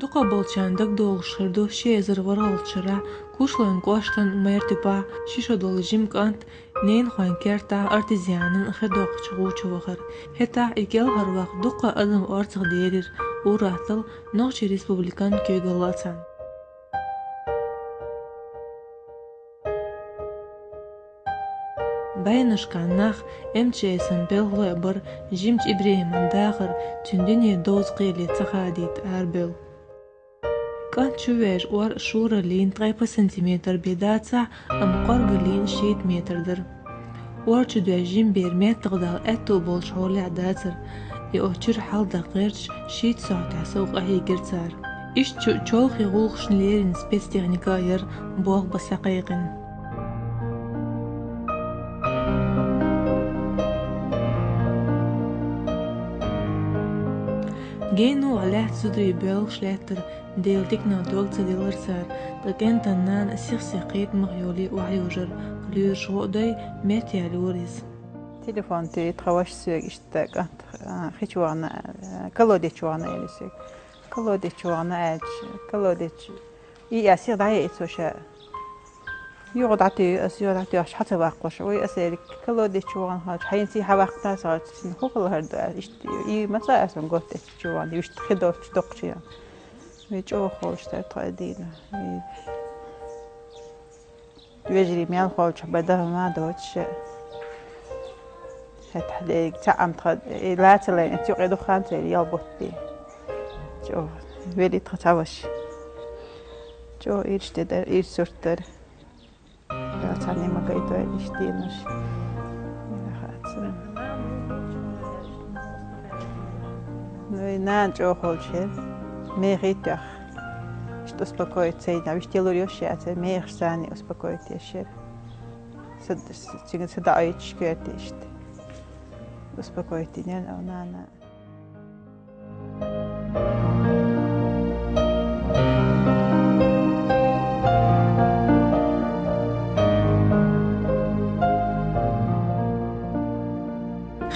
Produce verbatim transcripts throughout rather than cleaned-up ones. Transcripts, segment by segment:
ДукхагӀболчарна дагадоагӀаш хир ду ши эзар ворхӀлагӀча шера Кушлойн кӀоштан Мертипа ши шо долу жима кӀант ненахойн кертахь артезианан хи доккхучу гӀу чу вахара. ХӀетахь и кӀелхьарваха дуккха а адам орцах дерира, ур-атталла Нохчийн Республикан куьйгалла а цхьаьна. Баьхнашкахь нах, эм чи эс-н белхалой а бара жимачу ИбрахӀиман дахар, цуьнан дуьне довза кхиале ца хадийта арабевлла. КӀант чувоьжначу ор шораллина ткъе пхи сантиметр бен дацахь, амма кӀоргаллина шийтта метр дара. Ор чу доьжна жима бер меттахдала аьтту болчу хьолехь дацара, и оцу чуьра хьалдаккха гӀерташ шийтта сохьтехь сов къахьийгира цара. Иштта чу чолхе гӀуллакхашна леррина спецтехника а яра, болх бан схьакхайкхина. Генахь лаьтта зударий боьлхуш лаьттара, Делан диканах дог ца делира цара, ткъа кӀентан нана сих-сиха кхетамах йолий охьаюжара, лоьраша гӀо а дой, меттаяьлла юра иза. Телефон тӀе тхан вашас соьга иштта кӀант, а, хи чу вахана, а, колодец чу вахана аьлла соьга. Колодец чу вахана аьлча, колодец чу и а сиха дӀаяьлла цо ша. Юха дӀатуьйху ас, юха дӀатуьйхуш хьа ца ваккхуш. Вай ас эриг колодец чу вахана хьалча, хьайна сий хьа ваккхана ца хьалча, цуьнан хӀун хилла хӀара ду аьлла, иштта и ма ца аса готта чу вахана, иштта хи долчу доккхачу ян. Вай чӀогӀа ховш тара тхо и дийна. Вежарий мел холчу бай даха ма доцуш. ХӀетахь дерриг цхьаъ ам тхан, и лацаллайн, и цуьйкъе духхьанца ял бутт бен. ЧӀогӀа велий тхан цхьа ваша. ЧӀогӀа ирча де дара, ирча сурт дара. Ял цхьанне ма гайтойла иштта дийнаш. Яхацара. Ну, и нана чӀогӀа холчу хӀара. Мехий тоьхна. Иштта успокоить ца йина. Виштта лур йолуш яцара, мехаш санна успокоить еш яра. Са, са, цига са даӀойтуш коьрта иштта. Успокоить йинера нана.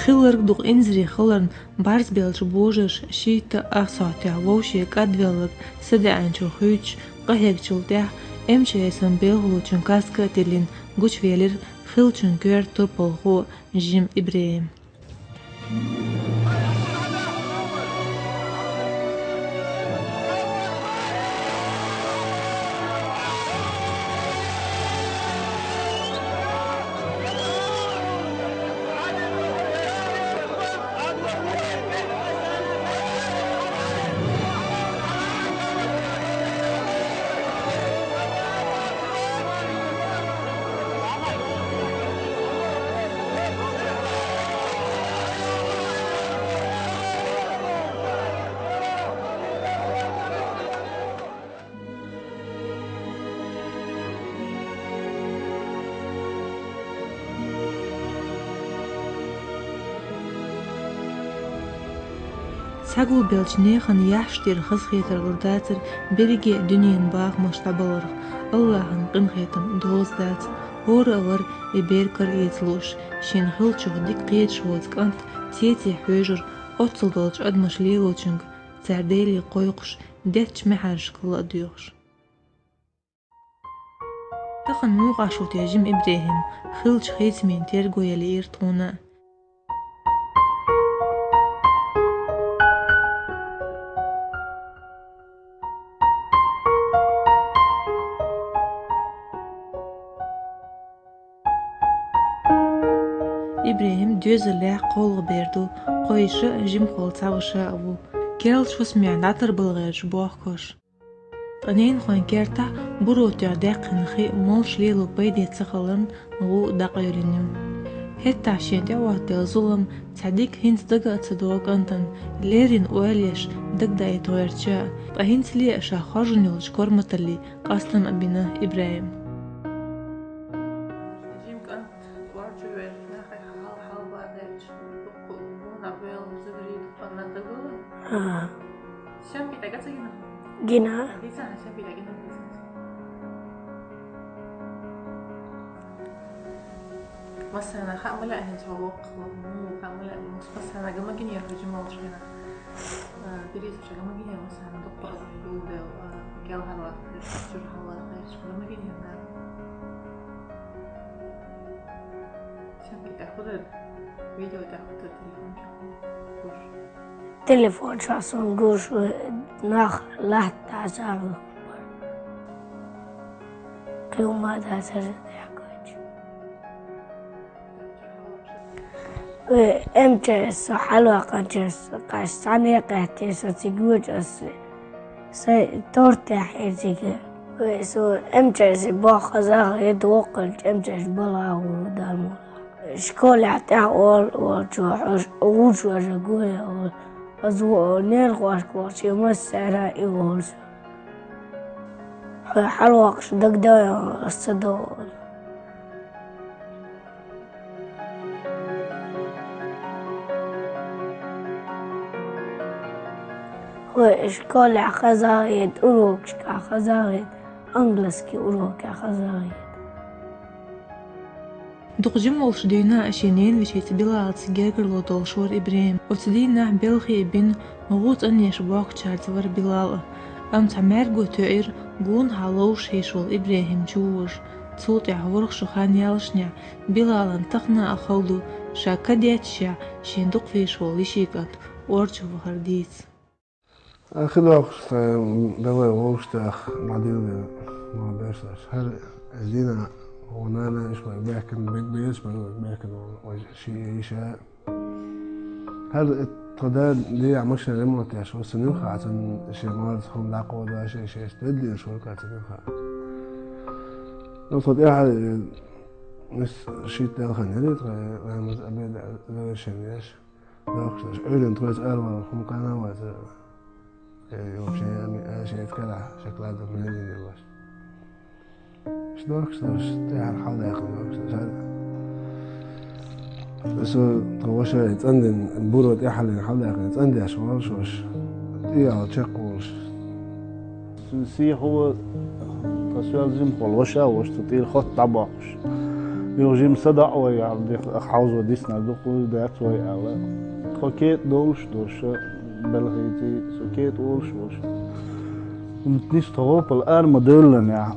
Хилларг дукха инзаре хиларна, барзбеллачу божарша шийтта ах сохьтехь вовше кӀадвелларг садаӀанчух хуьйцуш, къахьегначул тӀаьхьа эм чи эс-н белхалочун каска а тиллина гучувелира хиллачун коьрта турпалхо жима ИбрахӀим. Схьагулбеллачу нехан яххьаш тӀера хазахетар лур дацара берриге а дуьненан бахамаш дӀабаларх, АллахӀан къинхетам доза дац, хӀора а вара и бер кара эца лууш, шена хиллачух дика кхеташ воцу кӀант цеций хьоьжура оццул долчу адамаша лелочуьнга, цара Деле кхойкхуш, деттачу маьхьаршка ладоьгӀуш. Тахана муха Ӏаш ву те жима ИбрахӀим, хиллачу хийцамийн терго яла йира тхуна. ИбрахӀим доьзалехь кхоалгӀа бер ду, кхойша жимахволу цхьа ваша а ву. Керлачу хӀусамехь дӀатарбала гӀерташ бохкуш. Ткъа ненахойн кертахь буро тоьхна даьккхина хи молуш лело пайде ца хиларна, гӀу дӀакъевлина ю. ХӀетахь шен тӀе а хӀоттаделла зулам цхьа дика хӀинца дага а ца догӀу кӀантана, леррина ойла еш, дагадаийта гӀерташ, ткъа хӀинцале а ша хоржун йолчу корматалле къастам а бина ИбрахӀима. Жима кӀант ор чу веъча, нахе хьал-хьал бадаьлча, дуккха гунах бевлла зударий дуккха а дагалла. А. Сёмки тага ца гина? Гина. Дицана сёмки тага гина дицана. Масана хаа мала ахин цо воккхло, му хаа мала, масана гама гине хожи молчина. Пересча гама гине масана доктор гулдел, гел хала, чур хала, гама гине на. Сёмки тахудад, видео тахудад, телефон чакур. Телефон часон гуш нах лахта сару. Килма да сар дякуч. М Ч С хьалвакъанчес къаш санекъехтеса цигуч ас. Сай тортехь эзиге. Вай со М Ч С бохаза гӀед воккхалча М Ч С балагӀу далмула. Школехь тӀехь ол, олчо хьош гӀуж важа гуя ол. Аз ву нерхошка волча массара и олча. Хьо хьалвакъаш дагадоян ас ца довла. Хой школе хазагӀет, урокашка хазагӀет, английский уроке хазагӀет. Дукха жима волуш дуьйна а шен ненавичица Билалца гергарло долуш вара ИбрахӀим. Оцу дийнахь белхе бина гӀу цӀанъеш бохкучаьрца вара Билал а. Амма цхьа маьрго тоьира гонахьа ловш хьийш волу ИбрахӀим чу вожа. Цул тӀаьхьа ворхӀ шо хан яллашехь Билалан тахана а хала ду, ша ка детташехь шен дукха везаш волу йишин кӀант орчу вахар дийца. Ахи дохуш, тхайн белхе вовшах тӀехь ма дилла, ма беш лаш. ХӀара дина вон нана иш вай бехкан, бек безаш вай бехкан вон, вай ши йиша. ХӀара тхо да дехьа машина ремонт еш, ву сан юха, цун шен марца хӀума дӀакховдо, шен шеша теддина шурка цун юха. Ну, тхо тӀаьхьа, э, ис шийтта делхан яри, тхо, э, ламаз обед завершен еш. Дохуш даш, Ӏуьйранна тхоьца ара вара хӀума кхана ваца, э, вообще, ами, а, шеца карахь, шоколад а, мелин а баш. Ш дохуш даш, тӀаьхьара хьалдаьккхина дохуш даш, хӀара. Со тхо ваша цӀандина, буро тӀаьхьаллина хьалдаьккхина, цӀандеш волуш ваша. ТӀехьа чекхволуш. Сихо ва, ткъа соьл жимахволу ваша а ваша, цу тӀера хотта дӀабоккхуш. Юха жима са доӀа вай аьлла, хьовзо диснарг ду, кхуза дац вай аьлла. Тхо кетӀа долуш долуш, белхийций, со кетӀа волуш волуш. Нис тхо гӀопал ара ма девлланехь.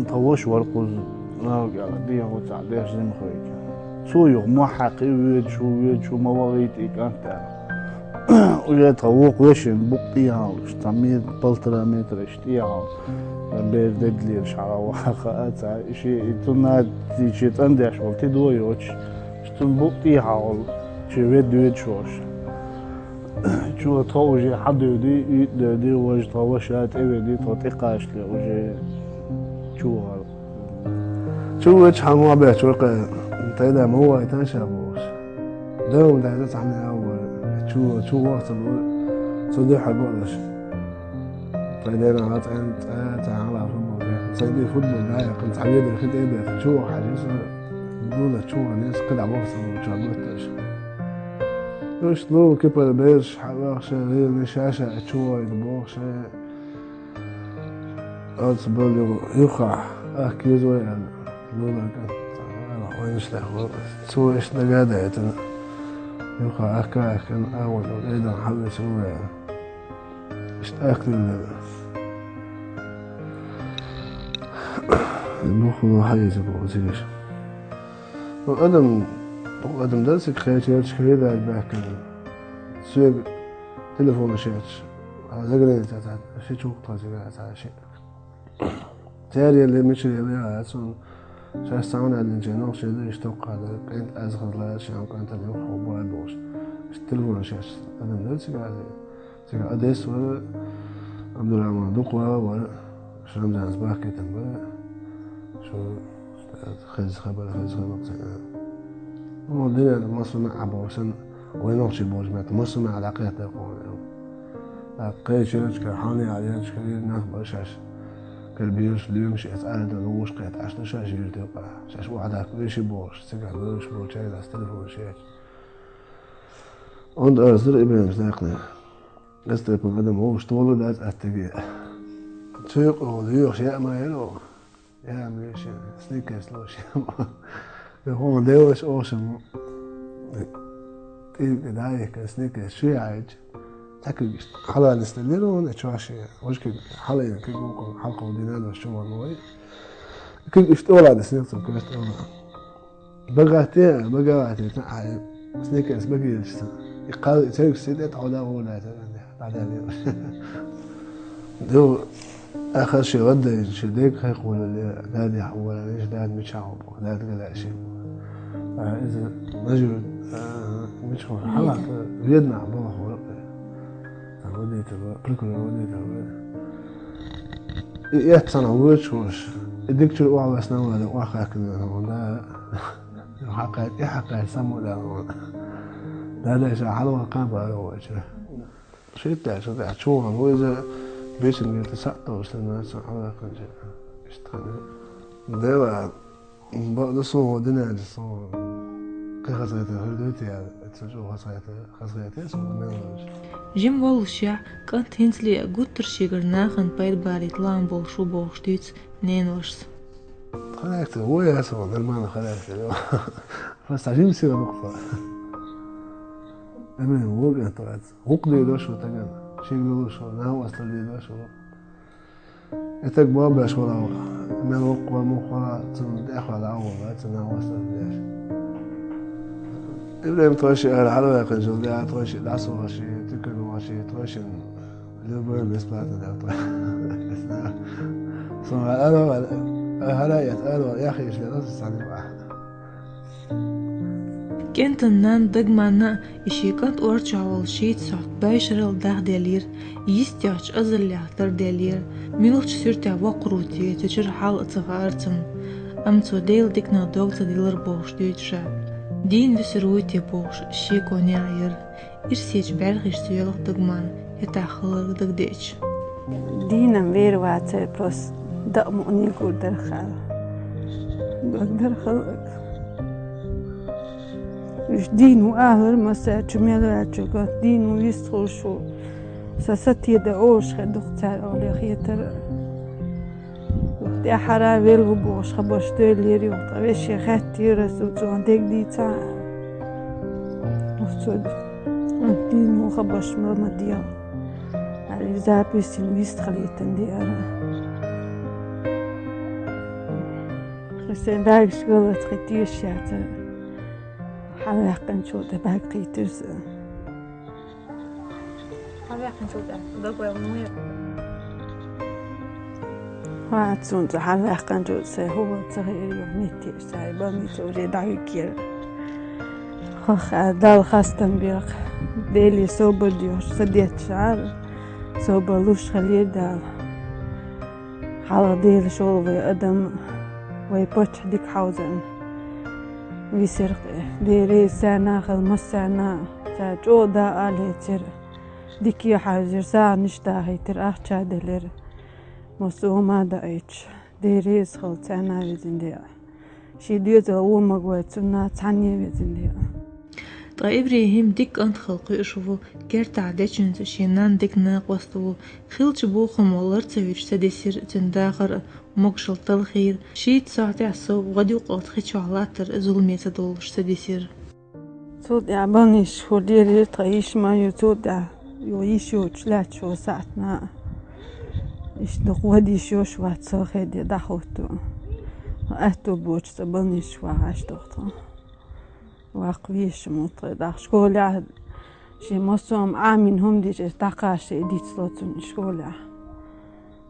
Тхо ваша вара кхуза, лаг аьлла, дегӀо цхьаъ деш жимахвайга. Цо юха мохь хьаькхи, воьдуш ву, воьдуш ву, ма вахийта и кӀант аьлла. Уже тхан вукху вешин букъ тӀехьалуш, цхьа метр, полтора метра иштта тӀехьал. Бер дедалера шхьара ваха а ца, и ши, и цунна шен цӀандеш волу тидо йоцуш, цунна букъ тӀехьа волу, шен ведда ведаш волуш. Чо тхо уже хьадевди, итт девди, важа тхо ваша тӀеведи, тхо тӀекхачале уже чу вахара. Чу вачу хьан ма бехча вакха, тайда ма вайтан ша бохуш. Девлла дайта цхьаьна а вара, чу, чу вахца вара, цу дуьхьа бохуш. Тайдена ла цӀен, цӀа, цӀа хьала футбол бехк. Цайди футбол бехк, цхьа ведар хи тӀе бехк, чу вахьа жи со, гула чу вахьа нес, кхидӀа вахца вара, чу гутташ. Уьш лу кипара бераш, хьа вахша, рилни шаша, чу вайда бохуша. Оцу балли юххехь, ахка еза вай аьлла, луларг а, вайнаш тӀехь вара. Цо иштта дагадайтина. Юххехь ахка а ахкана, а вайна Ӏедал хьавеца ву вай аьлла. Иштта ахка диллина. Бухало хьаеза боху цигаш. Ну, адам, адам дан цига кхечерча хӀедай баьхкина. Соьга телефонаш етташ, а, заграница цхьа, ши чухтха цига цхьа ши. Церан елли, мичара елли, а, цунна шаьш цхьаьна аьллинчу нохчий ду, иштта токкха дара, кӀентан аз хазла, шен кӀантана юххе бой бохуш. Иштта телефонаш етташ, адам дан цига, а, Цигахь Одесса вара, Абдурахман дукха вала вара, Рамзанца бахкийтина бара, шу хеза хабар, хеза хабар цига. Ну, динан массо а маьӀ боху санна, вай нохчий болчу метта массо а маьӀ дӀакхетта кхуна. ТӀаккха кхечерча, хьалне а еча, хилира нах бара шаьш. Кара бийраш, лоьмаш эца, аьлла, ловуш кхетта, Ӏаш ду шаьш йиртилкъа. Шаьш охьадаккха веши бохуш, цигахь лоьмаш болчаьрга ас телефон шеца. Онда арзур Ибрахим Сакна. Эстепан адам вовш тола дац аттаге. Цуйкъо лоьхуш яа ма яро. Яа ма яши, сникерс лош яа ма. Хо деваш ошам. Тилка даих ка сникерс шу яйч. Так хала нестелеро, не чаши. Ошки хала ин кигу кон халко динадо шуман вой. Киг иштола десник цу квест ола. Багатия, багатия, та ай, сникерс багиеш са. И кал, и церг сидет, хода гола, та, та, та, та. Ду, ахар ши вадда, ши дег хай куле, дади хавала, иш дад мичао, дад гала ши. А, из, нажу, а, мичао, хала, видно, было хора. Та, вадда, та, прикол, вадда, та, вадда. И, и, цана вуч, вуч. И дик чур, ва, васна, вада, ва, хакна, вада. Хакай, и хакай, саму да, вада. Да, да, ша, халва, кан, ба, вуч. Шит, да, шит, да, чур, вуч, за, бесин, говорит, са, то, что, на, са, халва, кан, же. Иштаны. Дела, ба, да, со, дина, да, со. Ка хасайта, хыр дути, я, это же хасайта, хасайта, со, да, мелочь. Жим волушья, кӀант хӀинцле гуттар шигар нахана пайда барийта лаам болуш ву бохуш дуьйцу неношас. Характер, вай аса, нормально характер, ё. Просто жим сила нукпа. Амин, вог это, гукъ дийдо шу таган, шиг лулу шу, наху астар дийдо шу. Этаг бабаш вала, мел воккха муха, цун дехва лавала, цун наху астар деш. Ибрахим тхойши ара хьалаваьккхина жол даа, тхойши дӀасаваши, туьканваши, тхойшин любой бесплатно даа тхой. Со ара вала, хьара яц, ара вала, яхиш даа, со сани ва. КӀентан нанна Дагманна а, и ши кӀант орчохь волу шийтта сохьта байшарал дахделира, йистехь азаллех тарделира. Муьлхачу суьртехь воккхур ву те, цу чуьра хьал а ца хаьара цунна. Амма цо Делан диканах дог ца диллира бохуш дуьйцу ша. Дийна вуьсур вуй те бохуш, шеко неӀ яра. Ирсечу бӀаьрхишца йоьлху Дагман, хӀетахь хиларг дагадеъча. Дийнам вер вацара, просто дакъа мукъане гур дара хала. Дог дара хала. Уьш дийна ву алара, массаьрчу мел ваьллачу гӀат дийна ву, вистхуьлуш ву. Сан сатеда олуш хир ду-кх цара оле хетара. Юха тӀаьхьара велла ву бохуш хабарш девллера, юха тӀе вешин хаьттира, аса цунах дерг дийца. Оццо дийна ву хабарш ма, ма дела. Али записин вист хилийтан деара. Сайн бӀаьргаш галаца хи тешаш яцара. Хьалаваьккхинчул тӀе бӀаьрг кхийтира сан. Хьалаваьккхинчул тӀе дог ваьлла муьйр. Ва цунца хьалаваьккхинчул тӀе сайн хӀума ца хиира, юха меттехь сайн больница уже дӀахӀуьттура. Хьо-, Далла хастам бехк, Деле собар доьхуш, ца детташ Ӏара, собар луш хилира Дала. Хьалха Делан шолгӀа вай адам, вай паччахь дика хьовзарна висира-кх. Дела реза царна а хила, массарна а, цара чӀогӀа дакъа а лецира. Дика а хьаьвзира, сагӀанаш дахийтира, ахча а делира. Массо а хӀума а даийтуш, Дела реза хила царна а, везан Дела. Шен доьзал вон магой цунна цхьанне а, везан Дела. Ткъа ИбрахӀим дика кӀант хила кхуьуш ву, кертахь дечуьнца шен нанна дика накъост ву, хиллачу бохамо лар ца вуьтуш ца дисира цуьнан дахар а, могушалла талхийра, шийтта сохьтехь сов гӀодаюккъалц хи чохь латтар а зуламе ца долуш ца дисира. Цул тӀаьхьа больницаш хӀур дерира тхан йиш ма ю, цул тӀаьхьа ю йиш йоцуш лаьтташ волу сахьтана а. Иштта дукха вада йиш йолуш вац, со хеде дӀахӀутту. Аьтту боцуш цкъа больницаш вахьаш ду-кх тхо. Ваккха вешан ма ву тхо, даха школехь шен массо а Ӏамийна хӀума дича, иза дӀакхаччалц дицло цунна школехь.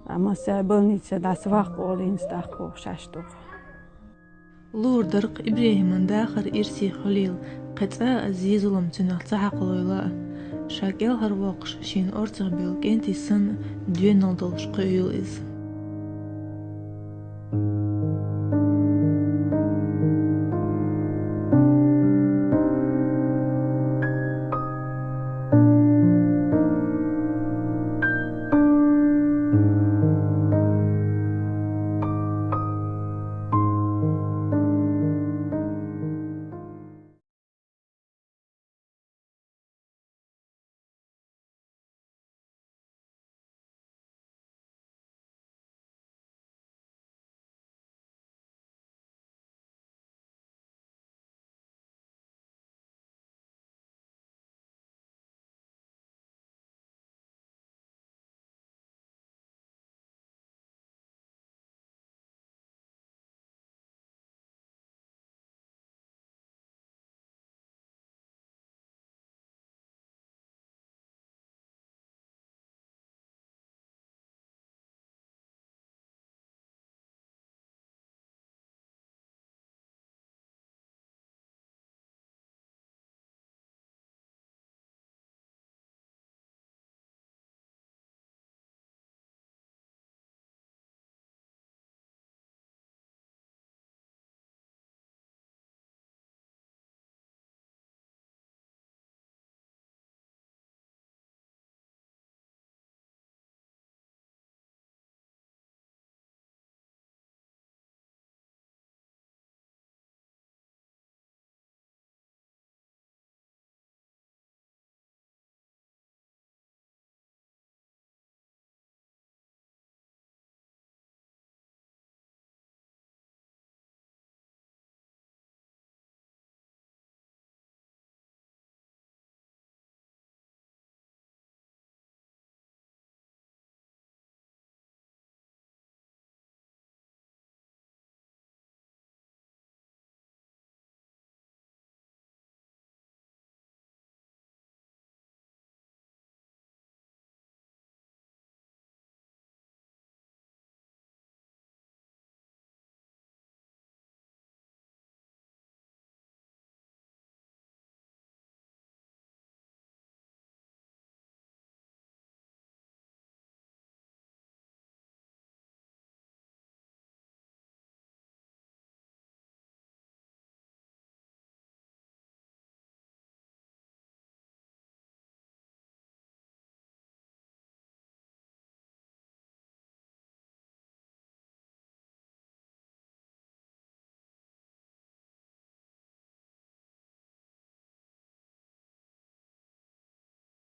Амма сайн больнице дӀаса ваккха олийна, иза дӀакхухуш Ӏаш ду-кх. Лур дара-кх ИбрахӀиман дахар ирсе хуьлийла, кхин цкъа а зе-зулам цуьнах ца хьакхалойла а. Ша кӀелхьарвоккхуш, шена орцах бевлла кӀентий санна, доьналла долуш кхуьийла иза.